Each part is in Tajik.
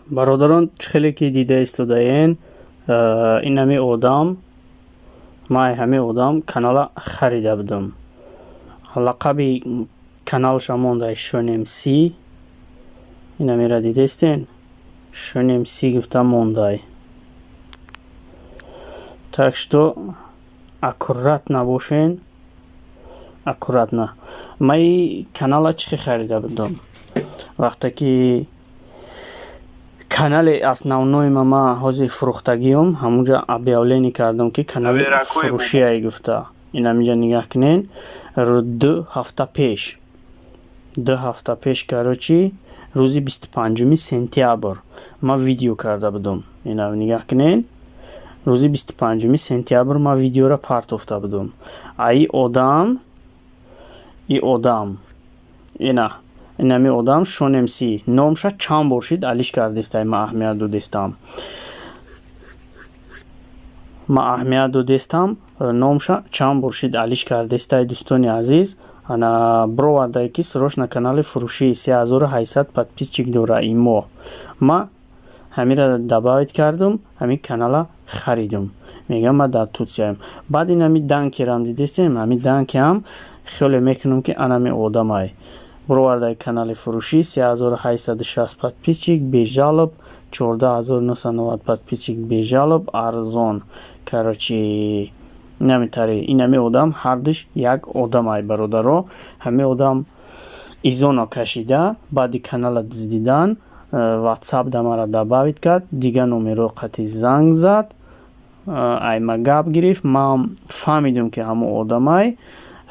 Бародарон, чӣ хеле ки дида истодаен, ин ҳами одам, ман ҳами одам канала харида будам. Лақаби каналша монда Шон МС. Ин ҳамира дидестен? Шон МС гуфта мондай. Так что аккуратно бошен, аккуратно. Ман и канала чӣ хел харида будам? Вақте ки канали основной ма ман ҳозир фурӯхтагиём, ҳамунҷа объявление кардам, ки канали фурӯшие гуфта. Ин ҳаминҷа нигаҳ кунед, 2 ҳафта пеш, 2 ҳафта пеш, короче, рӯзи 25 сентябр ман видео карда будам. Ина нигаҳ кунед, рӯзи 25 сентябр ман видеоро партофта будам. А и одам, и одам, ина инами одам Шон МС, номша чанд бор шид алиш кардестай. Ман аҳамият додестам, ман аҳамият додестам, номша чанд бор шид алиш кардестай. Дӯстони азиз, ана бировардае, ки срочно канали фурӯшӣ, 3800 подписчик дора имо. Ман ҳамира добавить кардам, ҳамин канала харидам. Мегӯям, ман дар Турсияем. Баъд ин ҳами Данкерам дидестем, ҳами Данкеам хеле мекунам, ки анами одамай бировардаи канали фурӯшӣ, 3860 подписчик, без жалоб, 14 990 подписчик, без жалоб, арзон. Короче, инамитари инами одам ҳардуш як одамай, бародаро. Ҳами одам изоно кашида, баъди канала дуздидан Ватсап да мара добавить кард, дигар номеро қати занг зад, айма гап гирифт. Ман фаҳмидам, ки ҳамон одамай.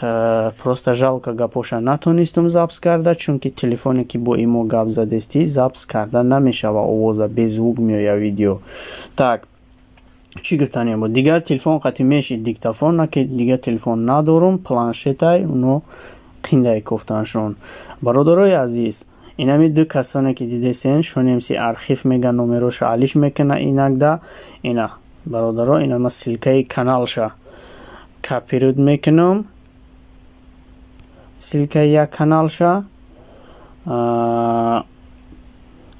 Просто жалко, гапоша натонистум запись карда, чунки телефоне, ки бо имо гап задестӣ, запись карда намешава, овоза без звук меояд видео. Так, чӣ гуфтанем буд? Дигар телефон қати мешид диктофон, на ки дигар телефон надорум, планшетай, уно қиндай кофтаншон. Бародарои азиз, инами ду касоне, ки дидесен, Шон МС архив мега, номероша алиш мекуна инакда. Ина, бародаро, ина ма ссылка и каналша копировать мекунам, ссылка и як каналша.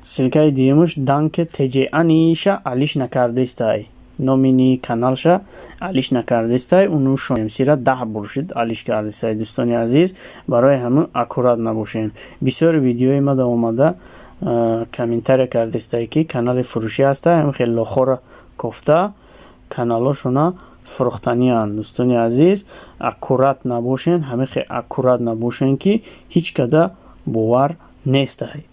Ссылка и дуюмаш Данке Теҷ аниша алиш накардестай, номини каналша алиш накардестай, уну Шон МСра 10 бор шид алиш кардестай. Дӯстони азиз, барои ҳамин аккурат набошем. Бисёри видеои мада омада комментария кардестай, ки канали фурӯшӣ ҳастай. Ҳамин хел лохоро кофта каналошона фурӯхтаниянд. Дӯстони азиз, аккурат набошен, ҳамин хел аккурат набошен, ки ҳеҷ када бовар нестай.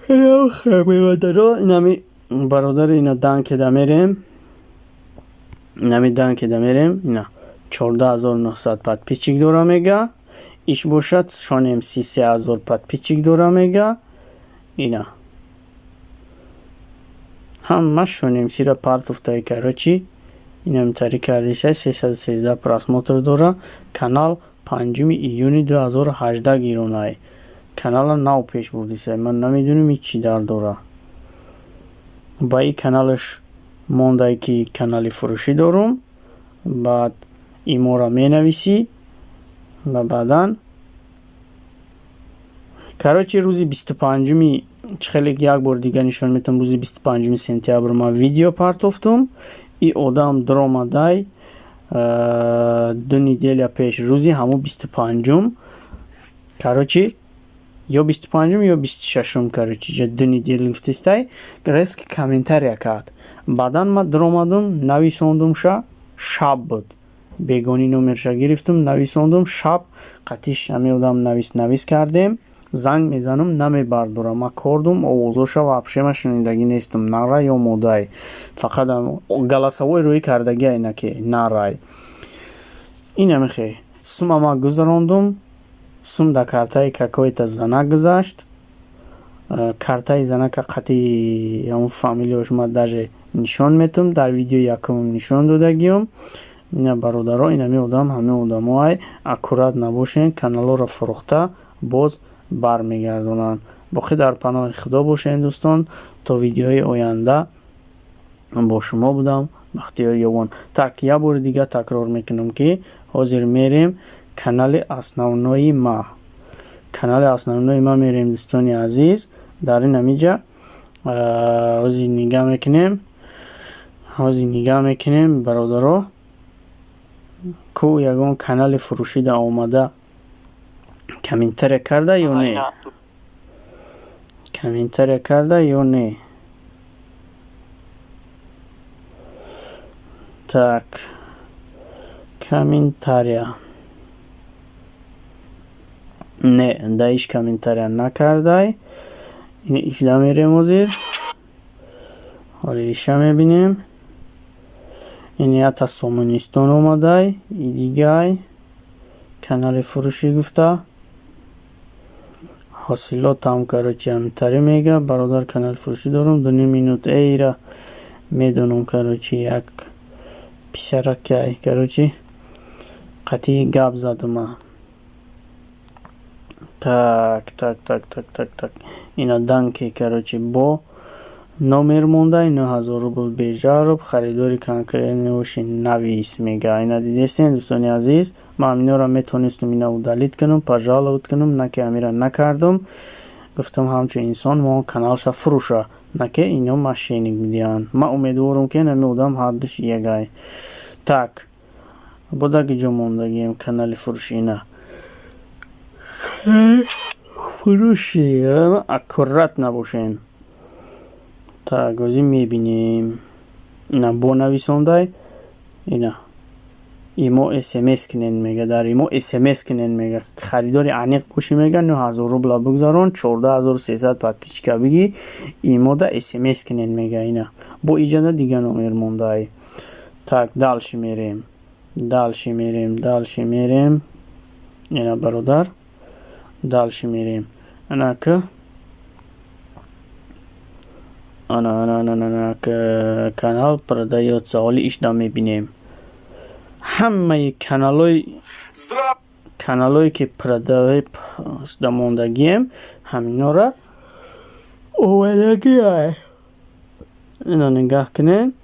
Инами бародари, ина Данкеда мерем, инами Данкеда мерем. Ина 14 900 подписчик дора мега, иш бошад Шон МС 3000 подписчик дора мега. Ина ҳама Шон МСра партофтаи. Короче, инам тари кардиса, 313 просмотр дора канал, 5 июни 2018 гиронай. Канала нав пеш бурдисай, ман намедонам ҳеҷ чӣ дар дора. Ба и каналаш мондай, ки канали фурӯшӣ дорум. Баъд имора менависӣ ва баъдан, короче, рӯзи 25-уми, чӣ хеле як бори дигар нишон метавам, рӯзи 25 сентябр ман видео партофтум. И одам даромадай 2 неделя пеш, рӯзи ҳамун 25-ум, короче, ё 25-ум, ё 26-ум, короче, 2 неделя гуфтестай, резко комментария кард. Баъдан ман даромадум, нависондумша, шаб буд, бегонӣ номерша гирифтум, нависондум. Шаб қатиш ҳамин одам навис навис кардем. Занг мезанам, намебардорам. Ман кордум, овозоша вообще ман шунидагӣ нестам, нарай ё модай, фақат голосовой рӯӣ кардагӣ, айна ки нарай. Инамихе сума ман гузарондум, сум дар картаи какой-то занак гузашт. Картаи занака қати ҳамун фамилияш ман даже нишон метавам, дар видеои якумам нишон додагиём. Ина, бародаро, инами одам ҳамин одамоай. Аккурат набошен, каналҳоро фурӯхта боз бармегардонанд. Боқӣ дар паноҳи Худо бошед, дӯстон, то видеои оянда. Бо шумо будам Бахтиёр Ёвон. Так, як бори дигар такрор мекунам, ки ҳозир мерем канали основной и ма, канали основной и ма мерем. Дӯстони азиз, дар ин ҳамиҷа Ҳозир нигаҳ мекунем, ҳозир нигаҳ мекунем, бародаро, ку ягон канали фурӯшида омада комментария карда ё не, комментария карда ё не. Так, комментария не, даиш комментария накардай. Ишда мерем, ҳозир ҳоли иша мебинем. Ин ята Сомонистон омадай, и дигай канали фурӯшӣ гуфта ҳосилотам, короче, ҳамтари мега. Бародар, канали фурӯшӣ дорум, 2,5 минут эйра медонам, короче, як писаракай, короче, қатъи гап задума. Так, так, так, так, так, так, ина данки, короче, бо номер мондай, 9000 рубл без жалоб, харидори конкретный боши, навис, мега. Ина дидестен, дӯстони азиз, ман ҳаминора метонистум ина удалить кунам, пожаловать кунам, на ки ҳамира накардум. Гуфтам, ҳамчун инсон мо каналша фурӯша, на ки ино мошенник будиянд. Ман умедворам, ки ҳами одам ҳардуш ягай. Так, бодаги ҷо мондагием, канали фурӯши, ина фурӯши, аккурат набошен. Так, ҳозир мебинем, ина бо нависондай, ина имо смс кунен, мега, дар имо смс кунен, мега, харидори аниқ бошӣ, мега, 9000 рубла бигзарон, 14 300 подписчика бигӣ, имода смс кунен, мега. Ина бо иҷада дига номер мондай. Так, дальше мерем, дальше мерем, дальше мерем. Ина, бародар, дальше мерем. Ана к ана, ана, ана, ана, канал продаётся. Ҳоли ишда мебинем ҳамаи каналое ки продавда мондагием, ҳаминора овардагиай. Ина нигаҳ кунед,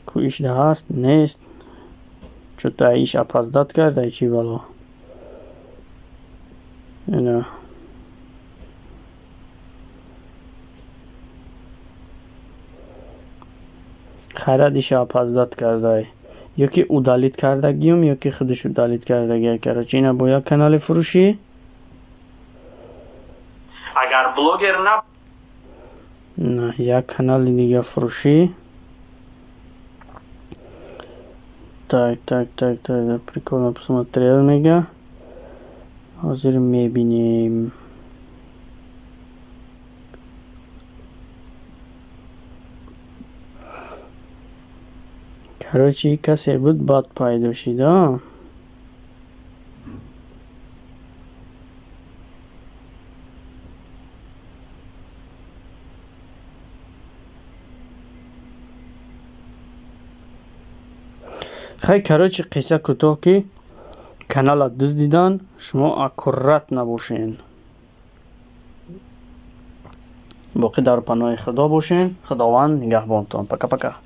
ку ишда ҳаст, нест. Чё-то иш опоздать карда, чӣ бало. Ина хайрат, иша опоздать кардай, ё ки удалить кардагиюм, ё ки худаш удалить кардагия. Короче, ина бо як канали фурӯшӣ. Агар блогер на На як канали дига фурӯшӣ. Так, так, так, так, прикольно посмотрел, мега. Ҳозир мебинем. Короче, касе буд, баъд пайдо шид. Хай, короче, қисса кӯтоҳ, ки канала дуздидан, шумо аккурат набошен. Боқӣ дар паноҳи Худо бошен, Худованд нигаҳбонтон. Пока, пока.